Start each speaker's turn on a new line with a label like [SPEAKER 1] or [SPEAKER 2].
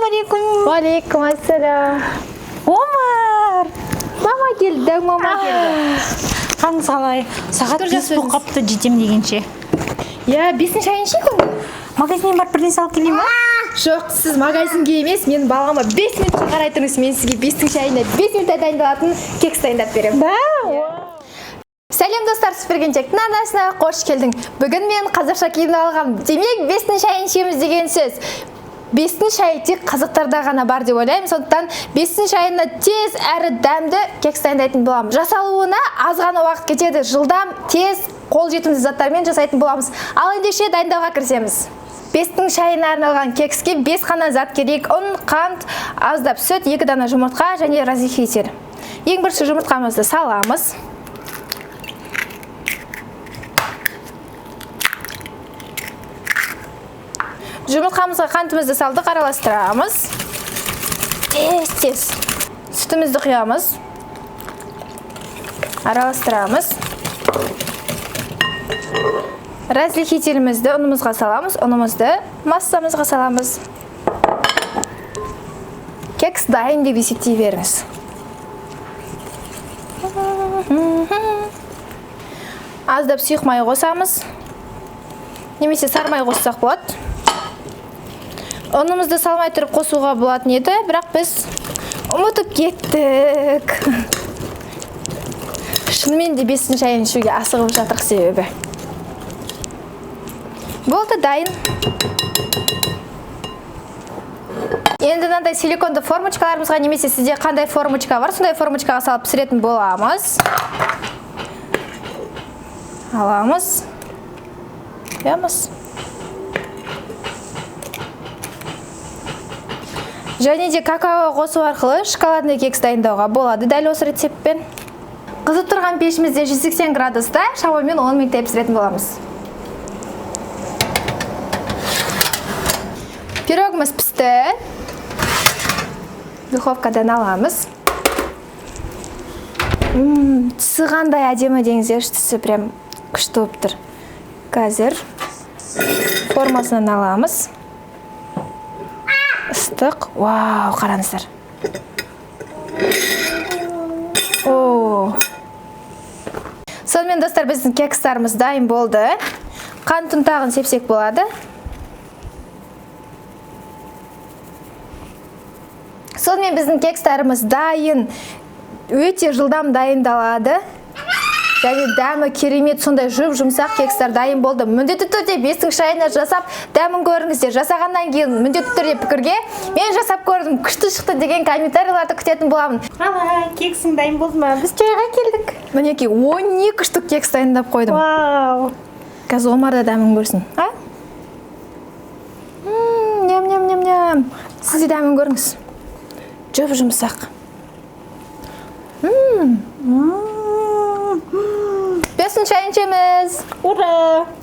[SPEAKER 1] Ассалаумағалейкум.
[SPEAKER 2] Уағалейкум ассалам.
[SPEAKER 1] Омар.
[SPEAKER 2] Мама келді, дәу мама келді.
[SPEAKER 1] Қалыңыз қалай? Сағат
[SPEAKER 2] Шүкір,
[SPEAKER 1] 5
[SPEAKER 2] жақсы.
[SPEAKER 1] болып қапты жетем дегенше.
[SPEAKER 2] Иә, бесінші айын ішейік онда.
[SPEAKER 1] Магазиннен барып бірдеңе алып келейін ба?
[SPEAKER 2] Жоқ, сіз магазинге емес, менің балама 5 минутқа қарай тұрыңыз. Мен сізге бестің шайына 5 минутта дайындалатын кекс дайындап беремін.
[SPEAKER 1] Да.
[SPEAKER 2] Сәлем, достар, Супергенчектің арнасына қош келдің. Бүгін мен қазақша киініп алғам. Демек, бестің шайын ішеміз деген сөз. Бестің шайы тек қазақтарда ғана бар деп ойлаймын. Сондықтан бестің шайына тез әрі дәмді кекс дайындайтын боламын. Жасалуына аз ғана уақыт кетеді. Жылдам, тез, қолжетімді заттармен жасайтын боламыз. Ал ендеше дайындауға кірісеміз. Бестің шайына арналған кекске 5 қана зат керек. Ұн, қант, аздап сүт, 2 дана жұмыртқа және разрыхлитель. Ең бірінші жұмыртқамызды саламыз. Жұмыртқамызға қантымызды салдық, араластырамыз. Тез-тез. Сүтімізді құямыз. Араластырамыз. Разрыхлителімізді ұнымызға саламыз, ұнымызды массамызға саламыз. Кекс дайын деп есептей беріңіз. Аздап сұйық май қосамыз. Немесе сары май қоссақ болады. Ұнымызды салмай тұрып қосуға болатын еді, бірақ біз ұмытып кеттік. Шынымен де бестің шайын ішуге асығып жатырық себебі. Болды, дайын. Енді мынандай силиконды формочкаларымызға немесе сізде қандай формочка бар, сондай формочкаға салып пісіретін боламыз. Аламыз. Құямыз. Және де какао қосу арқылы шоколадный кекс дайындауға болады дәл осы рецептпен. Қызып тұрған пешімізде 180 градуста шамамен 10 минуттай пісіретін боламыз. Пирогымыз пісті. Духовкадан аламыз. Түсі қандай әдемі деңіздерші, түсі прям күшті болып тұр. Қазір формасынан аламыз. Ыстық. Вау, қараңыздар. О. Сонымен, достар, біздің кекстарымыз дайын болды. Қант ұнтағын сепсек болады. Сонымен біздің кекстарымыз дайын. Өте жылдам дайындалады. Және дәмі керемет, сондай жұп-жұмсақ кекстар дайын болды. Міндетті түрде бестің шайына жасап, дәмін көріңіздер. Жасағаннан кейін міндетті түрде пікірге мен жасап көрдім, күшті шықты деген комментарийларды күтетін боламын.
[SPEAKER 1] Қалай, кексің дайын болды ма? Біз чайға келдік.
[SPEAKER 2] Мінекей, 12 штук кекс дайындап қойдым.
[SPEAKER 1] Вау.
[SPEAKER 2] Қазір Омар да дәмін көрсін. А? Ням, ням, ням, ням. Сіз де дәмін көріңіз. Жұп-жұмсақ. Бесінші шайын ішеміз.
[SPEAKER 1] Ура!